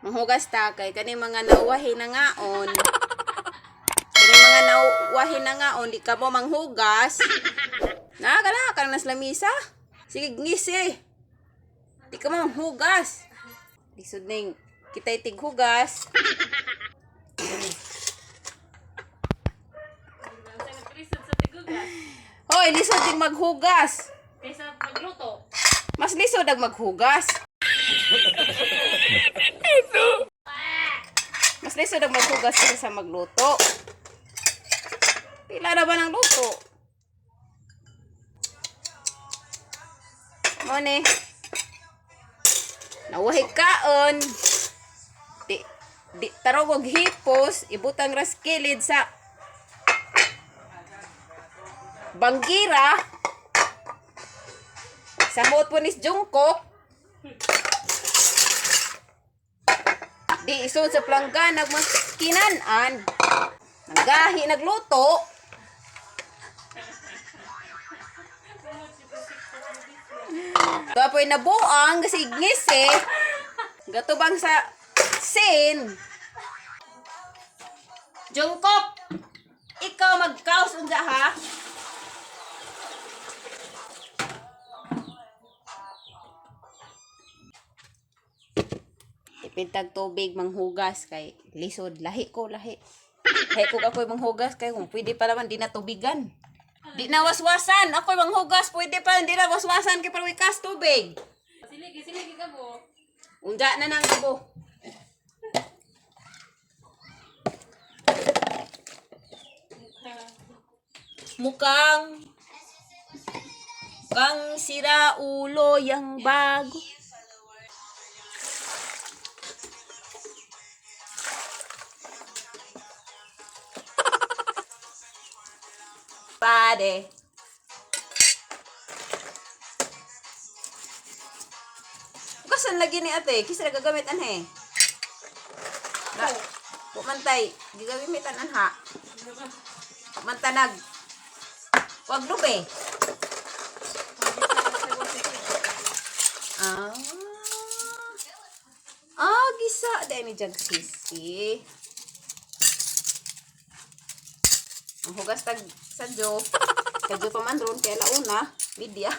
Manghugas ta kay kani mga nauwahi na ngaon. Kani mga nauwahi na ngaon, di ka mo manghugas. Na kana ka nas lamisa. Sige ngisi. Di ka mo manghugas. Lisod ning kitay tighugas. Sa naglisod sa tigugas. Hoy, lisod ding maghugas. Kaysa pagluto. Mas lisod ang maghugas. Mas lisod ang maghugas kaysa sa magluto. Pila na ba ng luto? Mo ni. Nawahi kaon. Di di tarong og hipos, ibutang ras kilid sa banggira. Samot po ni Jungkook. Di isod sa plangga nagmakinan-an. Nanggahi nagluto. Gapoy nabuang kasi ignis eh. Gatubang sa sin. Jungkook, ikaw magkaos unsa ha? Ipintag tubig manghugas kay lisod lahi ko lahi. Lahi ko ako'y manghugas kay kung pwede pa naman di na tubigan. Di na waswasan, ako'y manghugas pwede pa di na waswasan kay parwikas tubig. Siligi, siligi ka mo. Unja na nang abo. Mukhang kang sira ulo yang bago. Pade. Kasan lagi ni ate? Kisa nagagamit anhe? Na, kumantay. Gigamitan anha. Mantanag. Wag lube. Ah. Ah, gisa. Dahil ni Jag sisi. Ang hugas tag sadyo. Sadyo pa man ron kay launa. Media.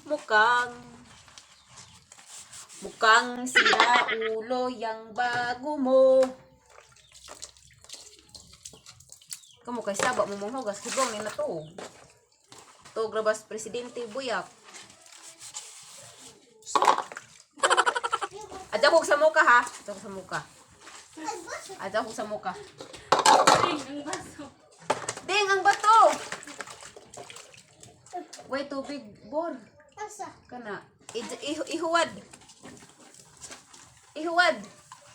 Mukhang Mukhang sira ulo yang bago mo. Kamo kay saba mo mong hugas higong ni natuog. Tuog rabas presidente buyak. Adya ko sa muka ha. Adya ko sa muka. Adya ko sa muka. Ding, ang baso. Ding ang bato. Way tubig bor. Asa? Kana ihuwad. Ihuwad.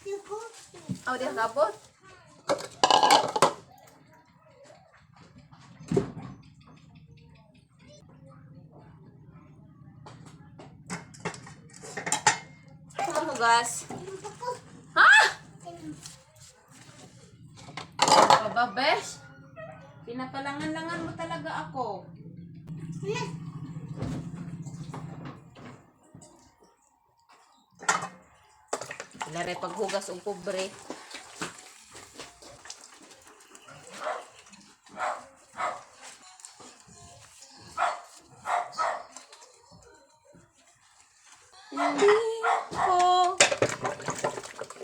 Yuko? Aw di kabot. Ako manghugas. Ha? Aba, besh? Pinapalangan-langan mo talaga ako. Lare paghugas og pobre. Hindi ko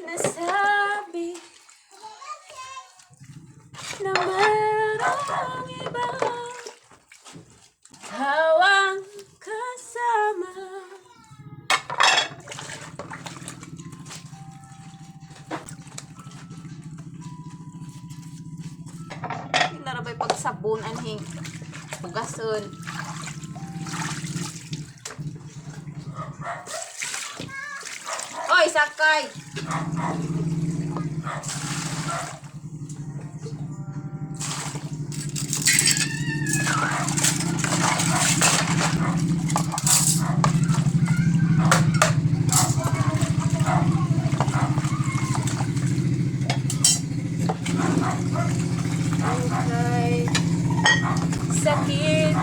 nasabi na merong iba hawang kasama. Pila ra ba'y pagsabon anhing hugason. Oy, sakay. Okay. Sakit,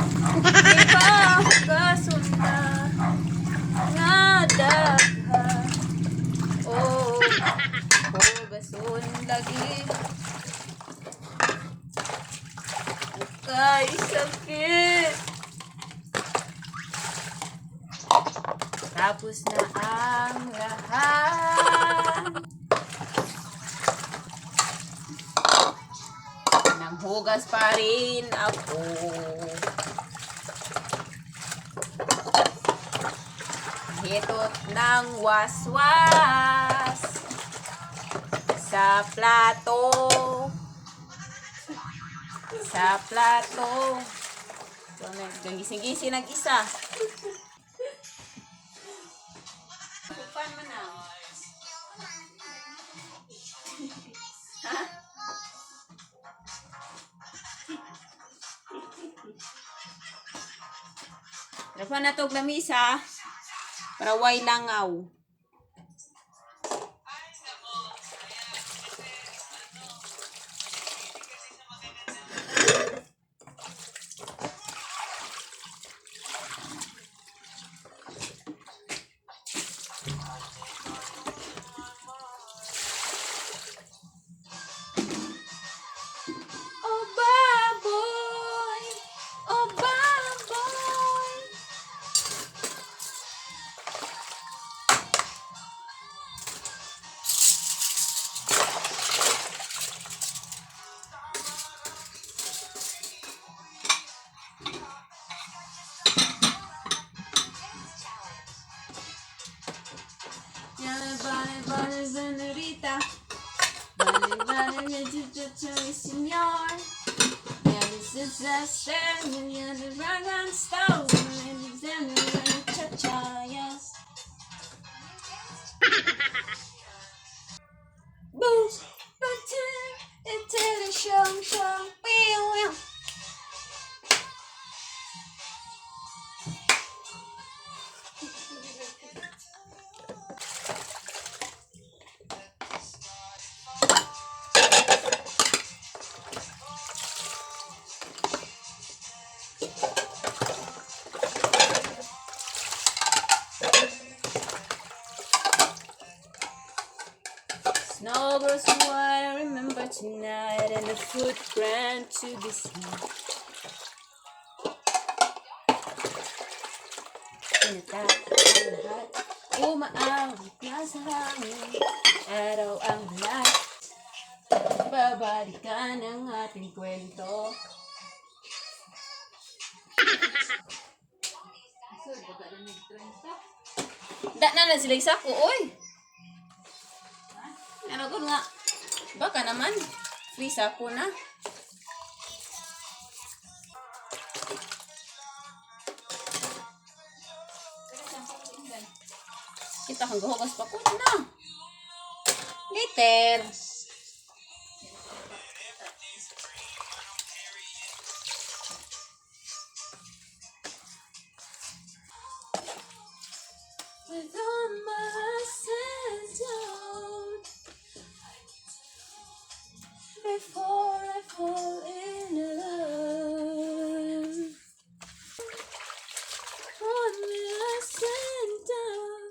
di pa hugason na. Tapos na ang lahat. Nanghugas pa rin ako. Hitot ng waswas sa plato. Sa plato. So, gising-gising nag-isa. Upan man na. Ha? Rafa na tog lamisa para way langaw. Oh baboy, oh baboy. Bale, bale, bale, senorita. Bale, bale, señor. Yeah, this is a stand, yeah, the rock and stone, and cha-cha, yes. Boom, but it show, show, wheel, wheel. Snow grows what I remember tonight, and the footprint to be seen. Pinatak ang lahat, umaawit na sa hangin, araw ang lahat. Babalikan ang ating kwento. Da na na sila isa ko, oy! Ano ko nga? Baka naman. Free sako na. Kita kang gahugas pa ko na. Later. With all my sins down before I fall in love. One last and down.